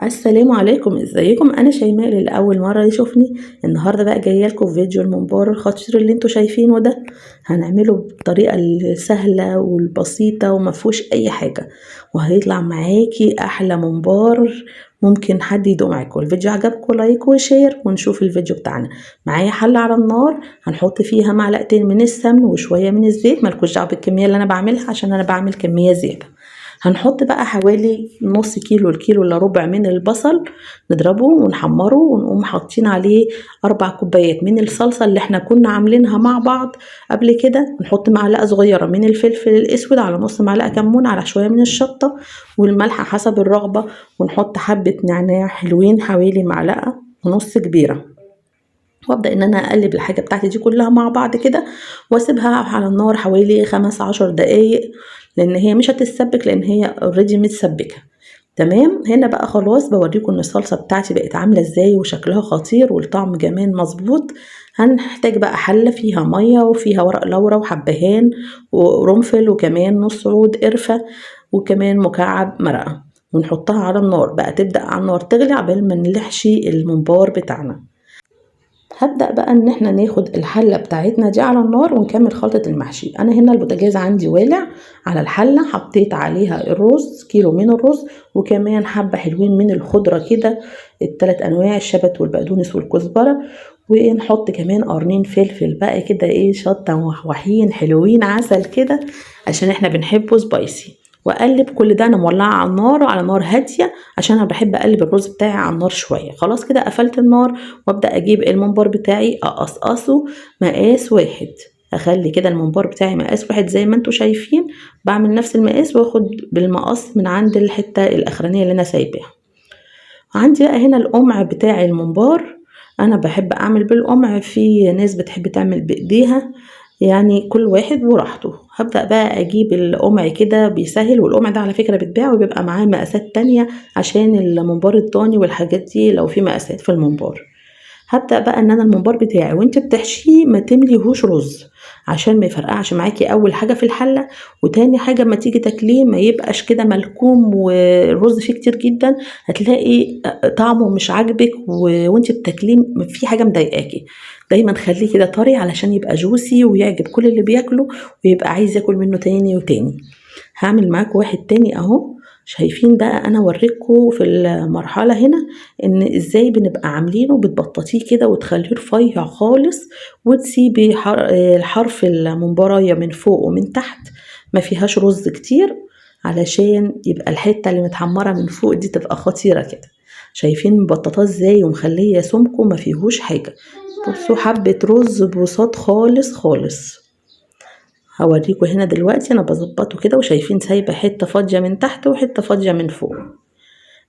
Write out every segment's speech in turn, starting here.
السلام عليكم، ازيكم؟ انا شيماء. للاول مرة يشوفني النهارده بقى جاية لكم في فيديو الممبار الخطير اللي انتوا شايفينه ده. هنعمله بالطريقة السهلة والبسيطه وما فيهوش اي حاجة، وهيطلع معاكي احلى ممبار ممكن حد يدوق معاكم. الفيديو عجبكم like و share، ونشوف الفيديو بتاعنا. معايا حله على النار هنحط فيها معلقتين من السمن وشوية من الزيت، مالكوش دعوه بالكمية اللي انا بعملها عشان انا بعمل كمية زيادة. هنحط بقى حوالي نص كيلو الكيلو الا ربع من البصل، نضربه ونحمره، ونقوم حاطين عليه 4 كوبايات من الصلصه اللي احنا كنا عاملينها مع بعض قبل كده. نحط معلقه صغيرة من الفلفل الاسود، على نص معلقه كمون، على شوية من الشطه والملح حسب الرغبة، ونحط حبه نعناع حلوين حوالي معلقه ونص كبيرة. وابدا ان انا اقلب الحاجة بتاعتي دي كلها مع بعض كده، واسيبها على النار حوالي 15 دقايق، لان هي مش هتتسبك لان هي already متسبكه. تمام. هنا بقى خلاص بوريكم ان الصلصه بتاعتي بقت عامله ازاي وشكلها خطير والطعم كمان مظبوط. هنحتاج بقى حله فيها مية وفيها ورق لورا وحبهان وقرنفل وكمان نص عود قرفه وكمان مكعب مرقه، ونحطها على النار بقى تبدا على النار تغلي عقبال ما نحشي الممبار بتاعنا. هبدأ بقى ان احنا ناخد الحلة بتاعتنا دي على النار ونكمل خلطة المحشي. انا هنا البوتاجاز عندي والع على الحلة، حطيت عليها الرز، كيلو من الرز، وكمان حبة حلوين من الخضرة كده، التلات انواع، الشبت والبقدونس والكزبرة، ونحط كمان قرنين فلفل بقى كده، ايه، شطة وحين حلوين عسل كده عشان احنا بنحبه spicy. واقلب كل ده، انا مولعه على النار على نار هادية عشان انا بحب اقلب الرز بتاعي على النار شوية. خلاص كده قفلت النار، وابدا اجيب الممبار بتاعي اقصقصه مقاس واحد. اخلي كده الممبار بتاعي مقاس واحد زي ما انتوا شايفين، بعمل نفس المقاس واخد بالمقص من عند الحتة الاخرانية اللي انا سايباها. عندي بقى هنا القمع بتاع الممبار، انا بحب اعمل بالقمع، في ناس بتحب تعمل بايديها، يعني كل واحد وراحته. هبدأ بقى اجيب القمع كده بيسهل، والقمع ده على فكرة بيتباع وبيبقى معاه مقاسات تانية عشان الممبار الضاني والحاجات دي لو في مقاسات في الممبار. هبدأ بقى ان انا الممبار بتاعي وانت بتحشيه ما تمليهوش رز عشان ما يفرقعش معاكي اول حاجة في الحلة، وتاني حاجة ما تيجي تاكليه ما يبقاش كده ملكوم والرز فيه كتير جدا، هتلاقي طعمه مش عاجبك وانت بتاكليه في حاجة مضايقاكي. دايما خليه كده طري علشان يبقى juicy ويعجب كل اللي بياكله ويبقى عايز ياكل منه تاني وتاني. هعمل معاكم واحد تاني اهو. شايفين بقى انا اوريكم في المرحلة هنا ان ازاي بنبقى عاملينه، بتبططيه كده وتخليه رفيع خالص، وتسيبي الحرف الممبرايه من فوق ومن تحت ما فيهاش رز كتير علشان يبقى الحتة اللي متحمره من فوق دي تبقى خطيرة كده. شايفين مبططاه ازاي ومخليه سمكة ما فيهوش حاجة. بصوا حبه رز بساط خالص خالص. هوريكم هنا دلوقتي انا بظبطه كده، وشايفين سايبه حتة فاضية من تحت وحتة فاضية من فوق.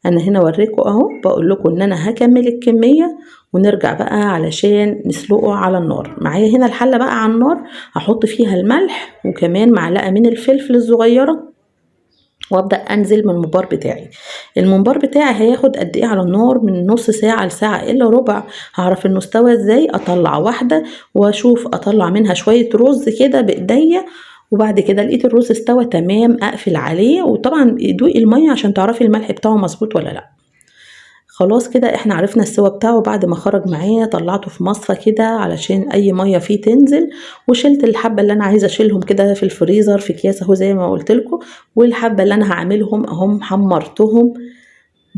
انا هنا اوريكم اهو، بقول لكم ان انا هكمل الكمية ونرجع بقى علشان نسلقه على النار. معايا هنا الحلة بقى على النار، هحط فيها الملح وكمان معلقه من الفلفل الصغيرة، وابدا انزل من الممبار بتاعي. الممبار بتاعي هياخد قد ايه على النار؟ من نص ساعة لساعة الا ربع. هعرف انه استوى ازاي؟ اطلع واحدة واشوف، اطلع منها شوية رز كده بايديا، وبعد كده لقيت الرز استوى تمام اقفل عليه. وطبعا دوقي المية عشان تعرفي الملح بتاعه مظبوط ولا لا. خلاص كده احنا عرفنا السوا بتاعه. بعد ما خرج معايا طلعته في مصفى كده علشان اي مية فيه تنزل، وشلت الحبة اللي انا عايزه اشيلهم كده في الفريزر في اكياس اهو زي ما قلت لكم، والحبه اللي انا هعملهم اهم حمرتهم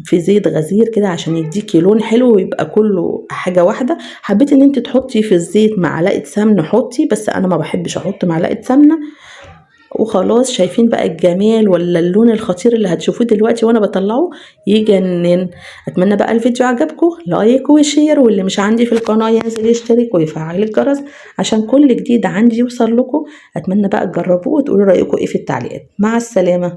في زيت غزير كده عشان يديكي لون حلو ويبقى كله حاجة واحدة. حبيت ان انت تحطي في الزيت معلقه سمنه حطي، بس انا ما بحبش احط معلقه سمنه. وخلاص شايفين بقى الجمال ولا اللون الخطير اللي هتشوفوه دلوقتي وانا بطلعه يجنن. اتمنى بقى الفيديو عجبكم، like و share، واللي مش عندي في القناة ينزل يشترك ويفعل الجرس عشان كل جديد عندي يوصل لكم. اتمنى بقى تجربوه وتقولوا رايكم ايه في التعليقات. مع السلامة.